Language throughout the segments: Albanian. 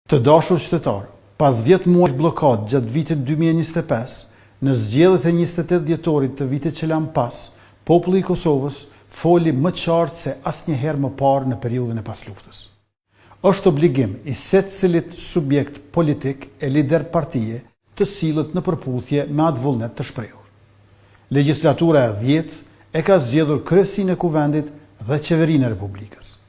Të dashur qytetarë, pas 10 muajsh bllokadë gjatë vitit 2025, në zgjedhjet e 28 dhjetorit të vitit që lamë pas, populli i Kosovës foli më qartë se asnjëherë më parë në periudhën e pasluftës. Është obligim i secilit subjekt politik e lider partie të sillet në përputhje me atë vullnet të shprehur. Legjislatura e dhjetë e ka zgjedhur Kryesinë e Kuvendit dhe Qeverinë e Republikës.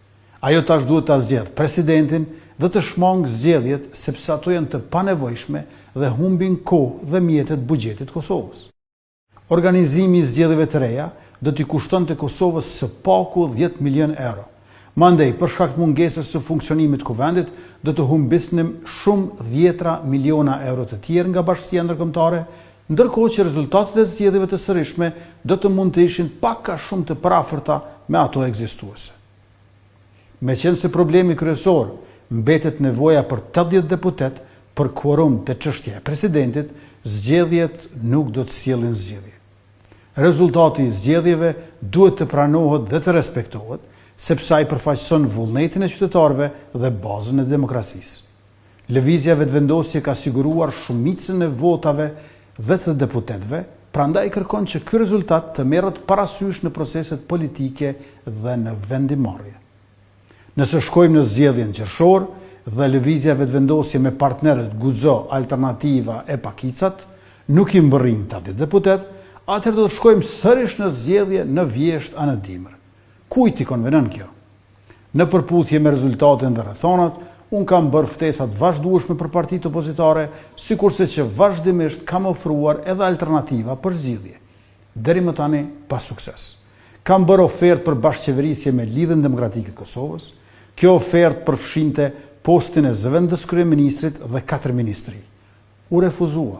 Ajo tash duhet ta zgjedhë presidentin dhe të shmangë zgjedhjet sepse ato janë të panevojshme dhe humbin kohë dhe mjete të buxhetit të Kosovës. Organizimi i zgjedhjeve të reja do t'i kushtonte Kosovës së paku 10 milionë euro. Mandej, për shkak të mungesës së funksionimit të Kuvendit, do të humbisnim shumë dhjetra miliona euro të tjerë nga bashkësia ndërkombëtare, ndërkohë që rezultatet e zgjedhjeve të sërishme do të mund të ishin pak a shumë të përafërta me ato ekzistuese. Meqenëse problemi kryesor mbetet nevoja për 80 deputetë për kuorum te çështja e presidentit, zgjedhjet nuk do të sjellin zgjidhje. Rezultati i zgjedhjeve duhet të pranohet dhe të respektohet, sepse ai përfaqëson vullnetin e qytetarëve dhe bazën e demokracisë. Lëvizja Vetëvendosje ka siguruar shumicën e votave dhe të deputetëve, prandaj kërkon që ky rezultat të merret parasysh në proceset politike dhe në vendimmarrje. Nëse shkojmë në zgjedhje në qershor dhe Lëvizja Vetëvendosje me partnerët Guxo, Alternativa e pakicat nuk i mbërrijnë 80 deputetë, atëherë do të shkojmë sërish në zgjedhje në vjeshtë a në dimër. Kujt i konvenon kjo? Në përputhje me rezultatin dhe rrethanat, unë kam bërë ftesa të vazhdueshme për partitë opozitare, sikurse që vazhdimisht kam ofruar edhe alternativa për zgjidhje. Deri më tani, pa sukses. Kam bërë ofertë për bashkëqeverisje me Lidhjen Demokratike të Kosovës. Kjo ofertë përfshinte postin e zëvendëskryeministrit dhe katër ministri. U refuzua.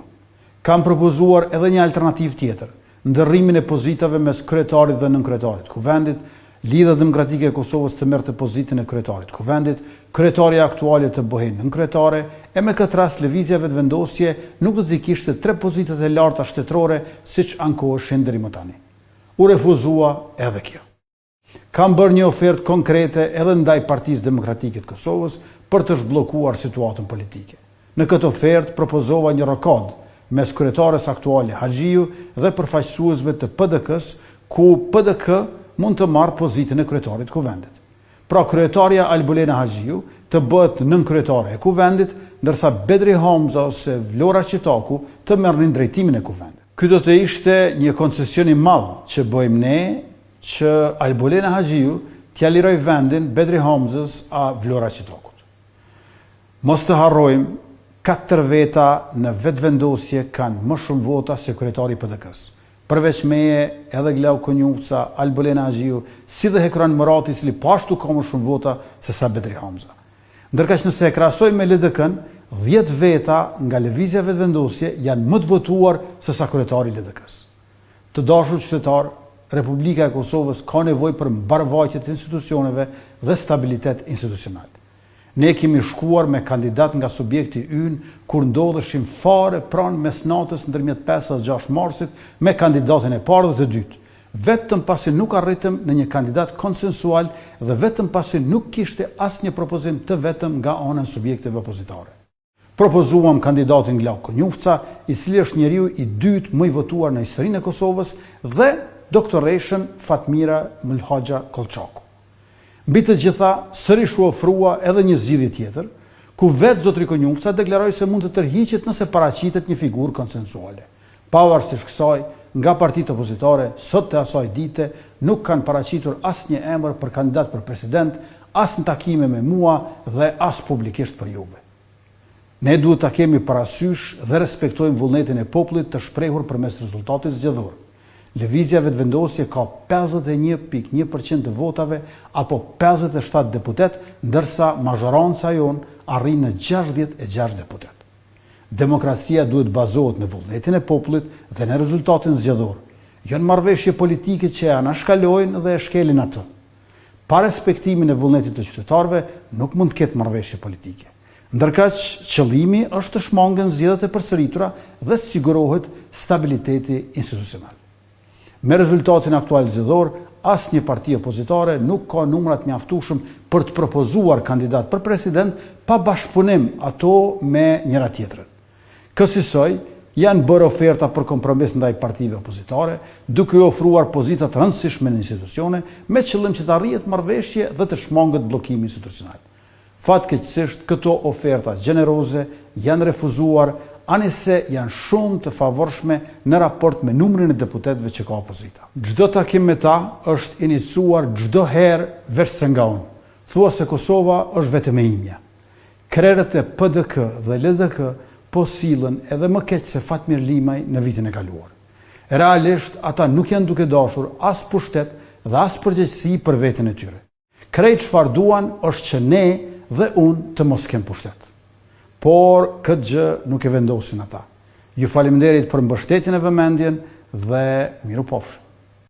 Kam propozuar edhe një alternativë tjetër, ndërrimin e pozitave mes kryetarit dhe nënkryetarit të Kuvendit, Lidhja Demokratike e Kosovës të merrte pozitën e kryetarit të Kuvendit, kryetarja aktuale të bëhej nënkryetare, e me këtë rast Lëvizja Vetëvendosje nuk do t'i kishte tre pozitat e larta shtetërore siç ankoheshin deri më tani. U refuzua edhe kjo. Kam bërë një ofertë konkrete edhe ndaj Partisë Demokratike të Kosovës për të zhbllokuar situatën politike. Në këtë ofertë propozova një rokadë mes kryetares aktuale Haxhiu dhe përfaqësuesve të PDK-së, ku PDK mund të marrë pozitën e kryetarit të Kuvendit. Pra kryetarja Albulena Haxhiu të bëhet nënkryetare e Kuvendit, ndërsa Bedri Hamza ose Vlora Çitaku të merrnin drejtimin e Kuvendit. Ky do të ishte një koncesion i madh që bëjmë ne që Albulena Haxhiu t'ia lirojë vendin Bedri Hamzës a Vlora Çitakut. Mos të harrojmë, katër veta në Vetëvendosje kanë më shumë vota se kryetari i PDK-së. Përveç meje, edhe Glauk Konjufca, Albulena Haxhiu, si dhe Hekuran Murati, i cili po ashtu ka më shumë vota se sa Bedri Hamza. Ndërkaq nëse e krahasojmë me LDK-në, 10 veta nga Lëvizja Vetëvendosje janë më të votuar se sa kryetari i LDK-së. Të dashur qytetarë, Republika e Kosovës ka nevojë për mbarëvajtje të institucioneve dhe stabilitet institucional. Ne kemi shkuar me kandidat nga subjekti ynë kur ndodheshim fare pranë mesnatës ndërmjet 5 dhe 6 marsit me kandidatin e parë dhe të dytë, vetëm pasi nuk arritëm në një kandidat konsensual dhe vetëm pasi nuk kishte asnjë propozim të vetëm nga ana e subjekteve opozitare. Propozuam kandidatin Glauk Konjufca, i cili është njeriu i dytë më i votuar në historinë e Kosovës dhe doktoreshën Fatmira Mulhaxha Kollçaku. Mbi të gjitha, sërish u ofrua edhe një zgjidhje tjetër, ku vetë zotri Konjufca deklaroi se mund të tërhiqet nëse paraqitet një figurë konsensuale. Pavarësisht kësaj, nga partitë opozitare, sot të asaj dite, nuk kanë paraqitur asnjë emër për kandidat për president, as në takime me mua dhe as publikisht për juve. Ne duhet ta kemi parasysh dhe respektojmë vullnetin e popullit të shprehur përmes rezultatit zgjedhor. Lëvizja Vetëvendosje ka 51.1% të votave apo 57 deputetë, ndërsa mazhoranca jonë arrin në 66 deputetë. Demokracia duhet bazohet në vullnetin e popullit dhe në rezultatin zgjedhor, jo në marrëveshje politike që e anashkalojnë dhe e shkelin atë. Pa respektimin e vullnetit të qytetarëve nuk mund të ketë marrëveshje politike. Ndërkaq, qëllimi është të shmangen zgjedhjet e përsëritura dhe të sigurohet stabiliteti institucional. Me rezultatin aktual zgjedhor, Asnjë parti opozitare nuk ka numra të mjaftueshëm për të propozuar kandidat për president pa bashkëpunim ato me njëra-tjetrën. Kësisoj, janë bërë oferta për kompromis ndaj partive opozitare, duke u ofruar pozita të rëndësishme në institucione, me qëllim që të arrihet marrëveshje dhe të shmanget bllokimi institucional. Fatkeqësisht, këto oferta gjeneroze janë refuzuar, ani se janë shumë të favorshme në raport me numrin e deputetëve që ka opozita. Çdo takim me ta është inicuar çdo herë veçse nga unë. Thua se Kosova është vetëm e imja. Krerët e PDK dhe LDK po sillen edhe më keq se Fatmir Limaj në vitin e kaluar. Realisht, ata nuk janë duke dashur as pushtet dhe as përgjegjësi për veten e tyre. Krejt çfarë duan është që ne dhe unë të mos kem pushtet. Por, këtë gjë nuk e vendosin ata. Ju faleminderit për mbështetjen e vëmendjen dhe mirupafshim.